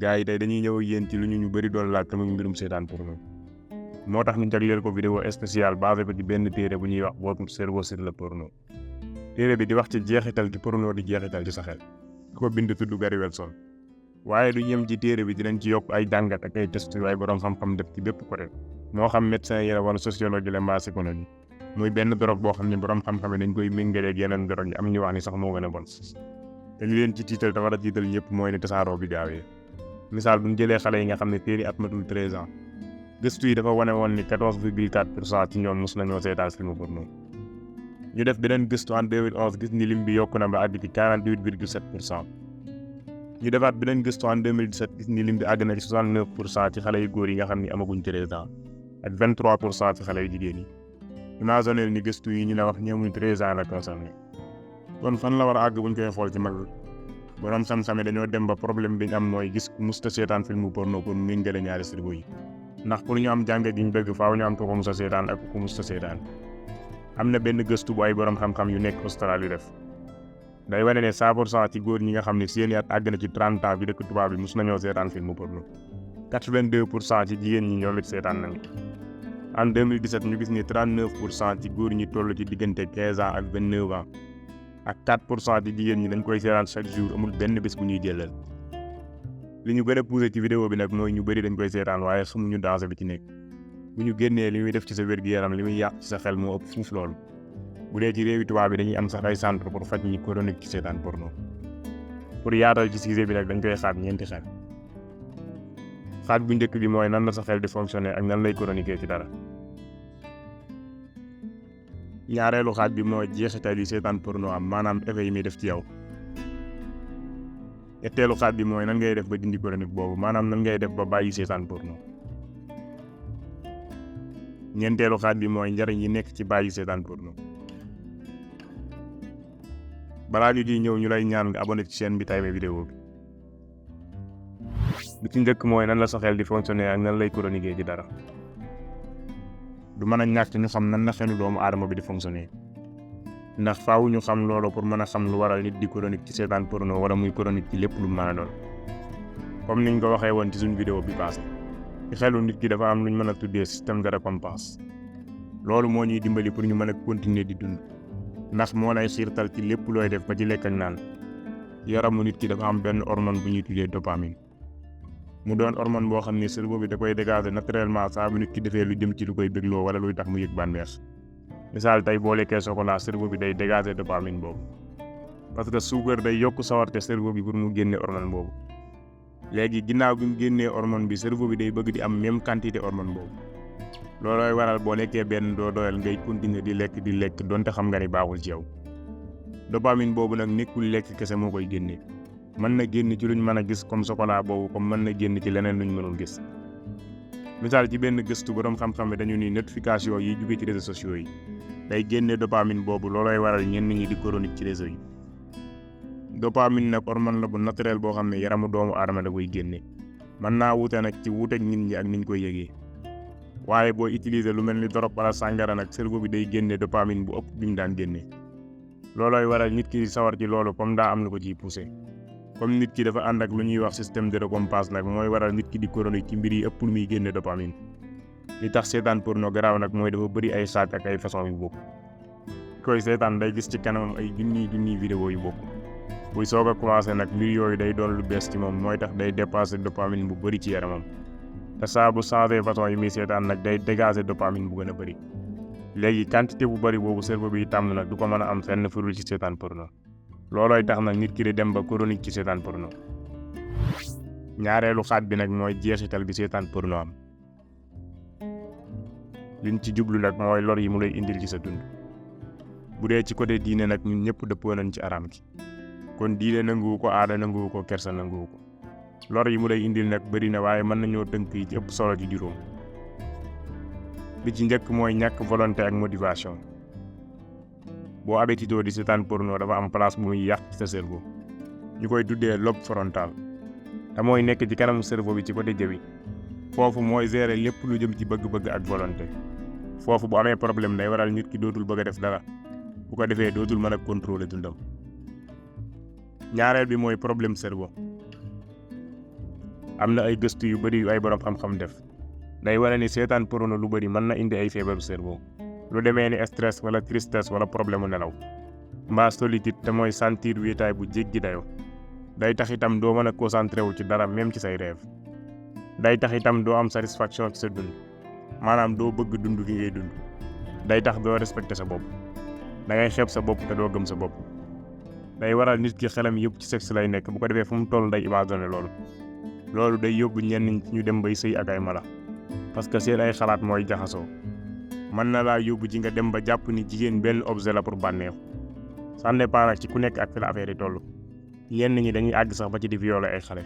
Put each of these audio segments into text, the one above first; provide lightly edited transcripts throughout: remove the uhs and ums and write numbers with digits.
gars yi tey dañuy ñëw ak yéen ci lu ñu bëri doon laaj tamit mbirum seetaan porno moo tax ñu jagleel ko vidéo spéciale basé ko ci benn téere bu ñuy wax Votre Cerveau sur le Porno. téere bi di wax ci jeexital ci porno di jeexital ci sa xel ko bind tudd Gary Wilson. waaye du yem ci téere bi dinañ ci yokk ay jàngat ak ay test waaye borom xam-xam def ci bépp côté moo xam médecin yi la wala sociologue la mbaa psychologue muy benn drogue boo xam ne borom xam-xam yi dañ koy méngaleeg yeneen drogue yi am ñu wax ni sax moo gën a bon te li leen ci tiital te war a tiital ñëpp mooy ne tasaaroo bi gaawee misaal bu ñu jëlee xale yi nga xam ne seeni at matul 13 ans gëstu yi dafa wane woon ni 14,4% ci ñoom mos nañoo seetaan film porno ñu def beneen gëstu en 2011 gis ni lim bi yokku na ba àgg ci 48,7%. ñu defaat beneen gëstu en 2017 gis ni lim bi àgg na ci 69% ci xale yu góor yi nga xam ni amaguñ 13 ans ak 23% ci xale yu jigéen yi. imaginez ni gëstu yi ñu la wax ñeemuñ 13 ans la concerné kon fan la war a àgg buñ koy xool ci mag borom sam-same dañoo dem ba problème bi ñu am mooy gis ku musta seetaan film porno pour méngale ñaari cerveau yi ndax pour ñu am jàngat yi ñu bëgg faaw ñu am ko musta seetaan ak ku musta seetaan. am na benn gëstu bu ay borom xam-xam yu nekk Australie yu def day wane ne 100% ci góor ñi nga xam ne seeni at àgg na ci 30 ans bi dëkk tubaab bi mus nañoo seetaan film porno 82% ci jigéen ñi ñoom it seetaan nañu. en 2017 ñu gis ni 39% ci góor ñi toll ci diggante 15 ans ak 29 ans ak 4% ci jigéen ñi dañ koy seetaan chaque jour amul benn bés bu ñuy jëlal. li ñu gën a poussé ci vidéo bi nag mooy ñu bëri dañ koy seetaan waaye xamuñu danger bi ci nekk bu ñu génnee li muy def ci sa wér-gu-yaram li muy yàq ci sa xel moo ëpp fuuf loolu. bu dee ci réewi tubaab bi dañuy am sax ay centre pour faj ñi chronique ci seetaan porno. pour yaatal ci sujet bi nag dañ koy xaaj ñeenti xaaj. xaaj bu njëkk bi mooy nan la sa xel di fonctionner ak nan lay chroniquer ci dara. ñaareelu xaaj bi mooy jeexital yi seetaan porno am maanaam effet yi muy def ci yow. ñetteelu xaaj bi mooy nan ngay def ba dindi chronique boobu maanaam nan ngay def ba bàyyi seetaan porno. ñeenteelu xaaj bi mooy njariñ yi nekk ci bàyyi seetaan porno. balaa ñu di ñëw ñu lay ñaan nga abonné ci chaîne bi tay vidéo bi ci njëkk mooy nan la sa xel di fonctionner ak nan lay chroniquer ci dara. du mën a ñàkk ñu xam nan la xelu doomu aadama bi di fonctionner ndax faaw ñu xam loolu pour mën a xam lu waral nit di chronique ci seetaan porno wala muy chronique ci lépp lu mën a doon. comme niñ ko waxee woon ci suñu vidéo bi passé ci xelu nit ki dafa am luñ mën a tuddee système de récompense loolu moo ñuy dimbali pour ñu mën a continuer di dund ndax moo lay xiirtal ci lépp looy def ba ci lekk ak naan. yaramu nit ki dafa am benn hormone bu ñuy tuddee dopamine mu doon hormone boo xam ne cerveau bi da koy dégager naturellement saa bu nit ki defee lu jëm ci lu koy bégloo wala luy tax mu yëg bànneex. misaal tey boo lekkee chocolat cerveau bi day dégager dopamine boobu parce que suukar day yokk sawarte cerveau bi pour mu génne hormone boobu. léegi ginnaaw bi mu génnee hormone bi cerveau bi day bëgg di am même quantité hormone boobu loolooy waral boo lekkee benn doo doyal ngay continuer di lekk donte xam nga ni baaxul ci yow. dopamine boobu nag nekkul lekk kese moo koy génnee mën na génn ci luñ mën a gis comme chocolat boobu comme mën na génn ci leneen luñ mënul gis. misaal ci benn gëstu borom xam-xam bi dañu ni notification yi jóge ci réseaux sociaux yi day génne dopamine boobu loolooy waral ñenn ñi di chronique ci réseau yi. dopamine nag hormone la bu naturel boo xam ne yaramu doomu aadama da koy génne mën naa wuute nag ci wuuteeg nit ñi ak niñ koy yëgee waaye boo utiliser lu mel ni dorog wala sàngara nag cerveau bi day génne dopamine bu ëpp bi mu daan génne. loolooy waral nit ki sawar ci loolu comme daa am lu ko ciy poussé comme nit ki dafa ànd ak lu ñuy wax système de récompense nag mooy waral nit ki di chronique ci mbir yi ëpp lu muy génne dopamine. li tax seetaan porno garaaw nag mooy dafa bëri ay saak ak ay façon yu bokk. koy seetaan day gis ci kanamam ay junniy vidéo yu bokk. buy soog a commencé nag mbir yooyu day doon lu bees ci moom mooy tax day dépasser dopamine bu bëri ci yaramam te saa bu changé façon yi muy seetaan nag day dégager dopamine bu gën a bëri. léegi quantité bu bëri boobu cerveau bi tàmm nag du ko mën a am fenn furul ci seetaan porno loolooy tax nag nit ki di dem ba chronique ci seetaan porno. ñaareelu xaaj bi nag mooy jeexital bi seetaan porno am liñ ci jublu nag mooy lor yi mu lay indil ci sa dund. bu dee ci côté diine nag ñun ñëpp dëppoo nañ ci araam gi kon diine nanguwu ko aada nanguwu ko kersa nanguwu ko lor yi mu lay indil nag bëri na waaye mën nañoo tënk yi ci ëpp solo ci juróom. bi ci njëkk mooy ñàkk volonté ak motivation. boo habitué di seetaan porno dafa am place bu muy yàq ci sa cerveau ñu koy tuddee lobe frontal te mooy nekk ci kanamu cerveau bi ci côté jëwi foofu mooy gérer lépp lu jëm ci bëgg-bëgg ak volonté. foofu bu amee problème day waral nit ki dootul bëgg a def dara bu ko defee dootul mën a contrôler dundam. ñaareel bi mooy problème cerveau am na ay gëstu yu bëri yu ay borom xam-xam def day wane ni seetaan porno lu bëri mën na indi ay feebaru cerveau lu demee ni stress wala tristesse wala problème mu nelaw mbaa solitude te mooy sentir wéetaay bu jéggi dayoo day tax itam doo mën a concentré wu ci dara même ci say rêve day tax itam doo am satisfaction ci sa dund maanaam doo bëgg dund gi ngay dund day tax doo respecté sa bopp da ngay xeeb sa bopp te doo gëm sa bopp day waral nit ki xelam yëpp ci sexe lay nekk bu ko defee fu mu toll day imaginer loolu day yóbbu ñenn ñu dem bay sëy ak ay mala parce que seen ay xalaat mooy jaxasoo mën na laa yóbbu ci nga dem ba jàpp ni jigéen benn objet la pour bànneexu ça dépend nag ci ku nekk ak fi la affaire yi toll ñenn ñi dañuy àgg sax ba ci di violer ay xale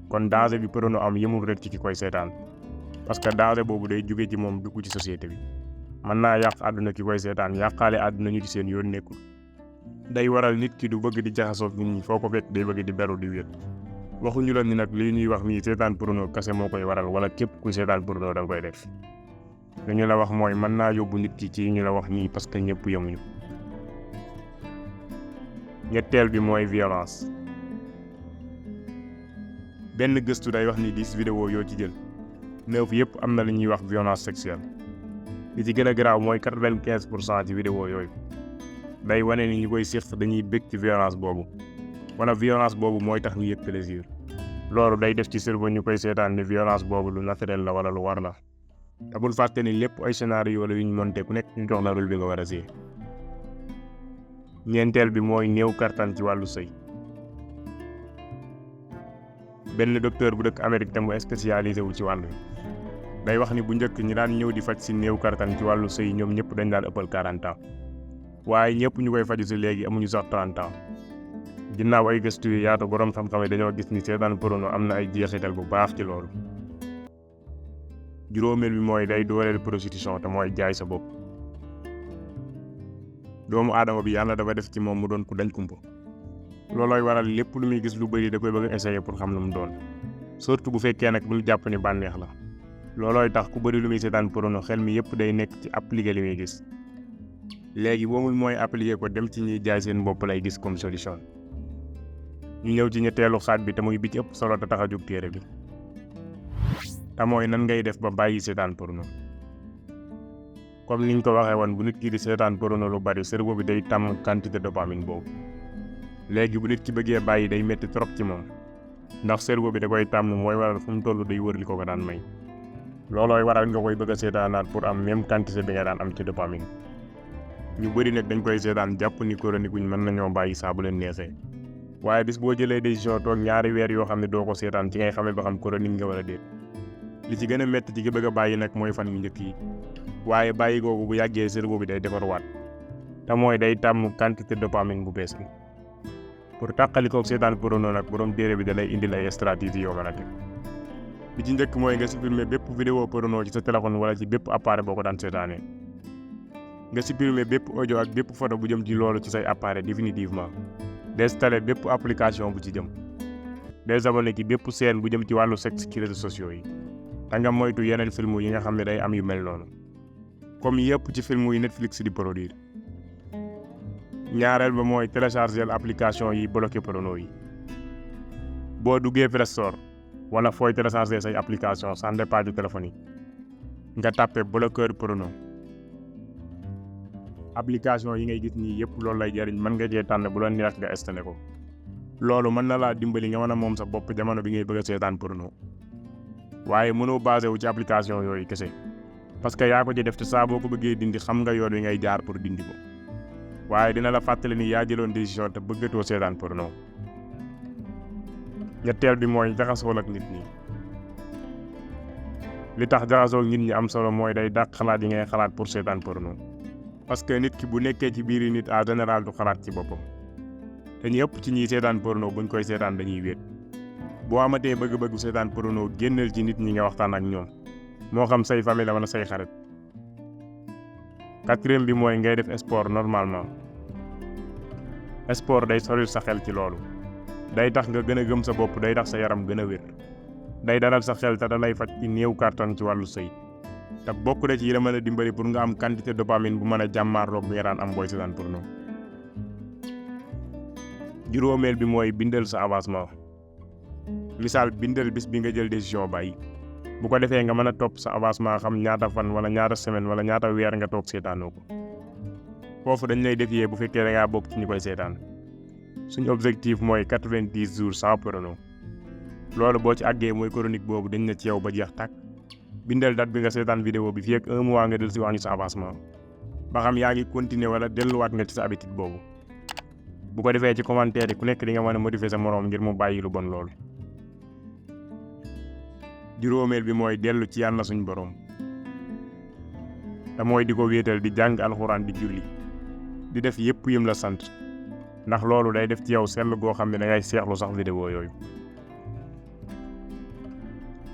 kon danger bi porno am yemul rek ci ki koy seetaan parce que danger boobu day jóge ci moom dugg ci société bi mën naa yàq àdduna ki koy seetaan yàqaale àdduna ñu ci seen yoon nekkul day waral nit ki du bëgg di jaxasoo nit ñi foo ko fekk day bëgg di beru di wéet waxuñu la ni nag lii ñuy wax nii seetaan porno kase moo koy waral wala képp kuy seetaan porno da nga koy def li ñu la wax mooy mën naa yóbbu nit ki ci ñu la wax nii parce que ñëpp yemuñu. ñetteel bi mooy violence benn gëstu day wax ni 10 vidéo yoo ci jël 9 yëpp am na li ñuy wax violence sexuelle li ci gën a garaaw mooy 95% ci vidéo yooyu day wane ni ñu koy séq dañuy bëgg ci violence boobu wala violence boobu mooy tax ñu yëg plaisir loolu day def ci cerveau ñu koy seetaan ni violence boobu lu naturel la wala lu war la te bul fàtte ni lépp ay scénario la yu ñu monté ku nekk ñu jox la rôle bi nga war a jouer. ñeenteel bi mooy néew kattan ci wàllu sëy benn docteur bu dëkk Amérique te mu spécialisé wu ci wàllu day wax ni bu njëkk ñi daan ñëw di faj si néew kattan ci wàllu sëy ñoom ñëpp dañ daan ëppal 40 ans waaye ñëpp ñu koy faju si léegi amuñu sax 30 ans ginnaaw ay gëstu yu yaatu borom xam-xam yi dañoo gis ni seetaan porno am na ay jeexital bu baax ci loolu. juróomeel bi mooy day dooleel prostitution te mooy jaay sa bopp doomu aadama bi yàlla dafa def ci moom mu doon ku dañ kumpa loolooy waral lépp lu muy gis lu bëri da koy bëgg a essayer pour xam lu mu doon surtout bu fekkee nag bul jàpp ni bànneex la loolooy tax ku bëri lu muy seetaan porno xel mi yëpp day nekk ci appliquer li muy gis léegi boomul mooy appliquer ko dem ci ñuy jaay seen bopp lay gis comme solution. ñu ñëw ci ñetteelu xaaj bi te muy bi ci ëpp solo te tax a jóg téere bi te mooy nan ngay def ba bàyyi seetaan porno comme niñ ko waxee woon bu nit ki di seetaan porno lu bari cerveau bi day tàmm quantité dopamine boobu léegi bu nit ki bëggee bàyyi day métti trop ci moom ndax cerveau bi da koy tàmm mooy waral fu mu toll day wër li ko daan may loolooy waral nga koy bëgg a seetaanaat pour am même quantité bi nga daan am ci dopamine ñu bëri nag dañ koy seetaan jàpp ni chronique wuñ mën nañoo bàyyi saa bu leen neexee waaye bis boo jëlee décision toog ñaari weer yoo xam ne doo ko seetaan ci ngay xamee ba xam chronique nga war a déet li ci gën a métti ci ki bëgg a bàyyi nag mooy fan yu njëkk yi waaye bàyyi googu bu yàggee cerveau bi day defarwaat te mooy day tàmm quantité dopamine bu bees bi pour tàqalikook seetaan porno nag borom téere bi da lay indil ay stratégie yoo mën a teg bi ci njëkk mooy nga supprimer bépp vidéo porno ci sa téléphone wala ci bépp appareil boo ko daan seetaanee nga supprimer bépp audio ak bépp photo bu jëm ci loolu ci say appareil définitivement d'installer bépp application bu ci jëm désabonné ci bépp chaîne bu jëm ci wàllu sexe ci réseaux sociaux yi te nga moytu yeneen film yi nga xam ne day am yu mel noonu comme yëpp ci film yi Netflix di produire ñaareel ba mooy télécharger application yi bloqué porno yi boo duggee Play Store wala fooy télécharger say application sans départ du téléphone yi nga tàppe bloqueur porno application yi ngay gis nii yëpp loolu lay jariñ mën nga cee tànn bu la neex nga installé ko loolu mën na laa dimbali nga mën a moom sa bopp jamono bi ngay bëgg a seetaan porno waaye mënoo basé wu ci application yooyu kese parce que yaa ko ci def te saa boo ko bëggee dindi xam nga yoon wi ngay jaar pour dindi ko waaye dina la fàttali ni yaa jëloon décision te bëggatoo seetaan porno. ñetteel bi mooy jaxasoo ak nit ñi li tax jaxasoo ak nit ñi am solo mooy day dàq xalaat yi ngay xalaat pour seetaan porno parce que nit ki bu nekkee ci biir nit en général du xalaat ci boppam te ñëpp ci ñiy seetaan porno buñ koy seetaan dañuy wéet boo amatee bëgg-bëgg seetaan porno génnal ci nit ñi nga waxtaan ak ñoom moo xam say famille la wala say xarit. quatrième bi mooy ngay def sport normalement sport day soril sa xel ci loolu day tax nga gën a gëm sa bopp day tax sa yaram gën a wér day dalal sa xel te da lay faj ci néew kàttan ci wàllu sëy te bokk na ci yi la mën a dimbali pour nga am quantité dopamine bu mën a jàmmaarloog bi nga daan am booy seetaan porno. juróomeel bi mooy bindal sa avancement misaal bindal bis bi nga jël décision bàyyi bu ko defee nga mën a topp sa avancement xam ñaata fan wala ñaata semaine wala ñaata weer nga toog seetaanoo ko foofu dañ lay défier bu fekkee da ngaa bokk ci ñi koy seetaan suñu objectif mooy 90 jours sans porno loolu boo ci àggee mooy chronique boobu dañ na ci yow ba jeex tàkk bindal date bi nga seetaan vidéo bi fii ak 1 mois nga del si wax ñu sa avancement ba xam yaa ngi continuer wala delluwaat nga ci sa habitude boobu bu ko defee ci commentaire yi ku nekk di nga mën a motiver sa moroom ngir mu bàyyi lu bon loolu. juróomeel bi mooy dellu ci yàlla suñ boroom te mooy di ko wéetal di jàng alxuraan di julli di def yépp yim la sant ndax loolu day def ci yow seetlu goo xam ne da ngay seexlu sax vidéo yooyu.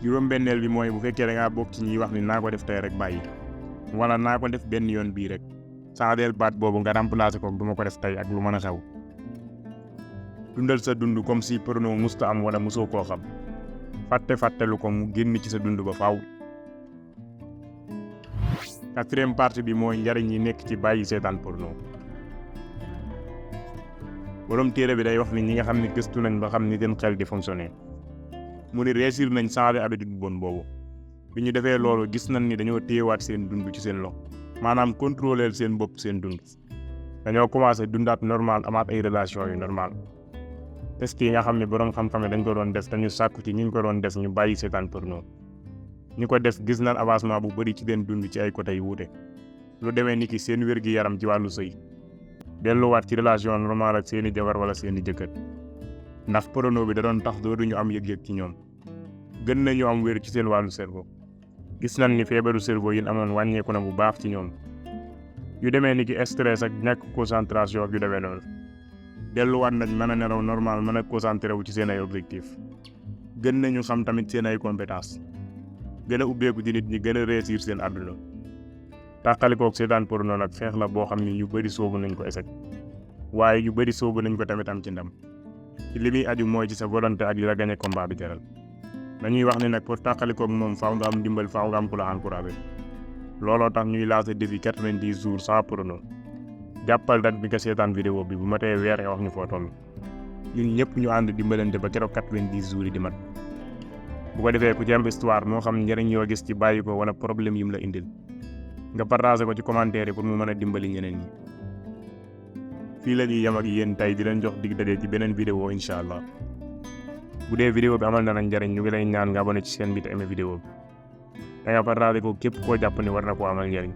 juróom-benneel bi mooy bu fekkee da ngaa bokk ci ñuy wax ni naa ko def tey rek bàyyi wala naa ko def benn yoon bii rek saadeel baat boobu nga remplacer ko du ma ko def tey ak lu mën a xew. dundal sa dund comme si porno musta am wala musoo koo xam fàttelu ko mu génn ci sa dund ba faaw. quatrième partie bi mooy njariñ yi nekk ci bàyyi seetaan porno. borom téere bi day wax ni ñi nga xam ne gëstu nañ ba xam ni seen xel di fonctionner mu ni réussir nañ changer habitude bu bon boobu bi ñu defee loolu gis nañ ni dañoo téyewaat seen dund ci seen loxo maanaam contrôler seen bopp seen dund dañoo commencé dundaat normal amaat ay relation yu normal. test yi nga xam ne borom xam-xam dañ ko doon def te ñu sàkku ci ñi ko doon def ñu bàyyi seetaan porno ñi ko def gis nañ avancement bu bari ci seen dund ci ay côté yu wuute lu demee ni ki seen wér-gi-yaram ci wàllu sëy delluwaat ci relation normale ak seeni jabar wala seeni jëkkër ndax porno bi da doon tax dootuñu am yëg-yëg ci ñoom gën nañu am wér ci seen wàllu cerveau gis nañ ni feebaru cerveau yi amoon wàññeeku na bu baax ci ñoom yu demee ni ki stress ak ñàkk concentration ak yu demee noonu delluwaat nañ mën a nelaw normal mën a concentré wu ci seen ay objectif gën nañu xam tamit seen ay compétence gën a ubbeeku ci nit ñi gën a réussir seen àdduna tàqalikook seetaan porno nag xeex la boo xam ni ñu bëri soobu nañ ko échec waaye ñu bëri soobu nañ ko tamit am ci ndam ci li muy aju mooy ci sa volonté ak li la gañe combat bi jaral dañuy wax ne nag pour tàqalikook moom faaw nga am dimbal faaw nga am ku la encouragé looloo tax ñuy lancer défi 90 jours sans porno jàppal date bi nga seetaan vidéo bi bu matee weer nga wax ñu foo toll ñun ñëpp ñu ànd dimbalante ba keroog 90 jours yi di mat bu ko defee ku ci am histoire moo xam njëriñ yoo gis ci bàyyi ko wala problème yim la indil nga partagé ko ci commentaire yi pour mu mën a dimbali ñeneen ñi. fii la ñuy yem ak yéen tey di leen jox dig daje ci beneen vidéo incha allah bu dee vidéo bi amal na la njëriñ ñu ngi lay ñaan nga abonné ci chaîne bi te aimé vidéo bi da nga partagé ko képp koo jàpp ni war na koo amal njëriñ.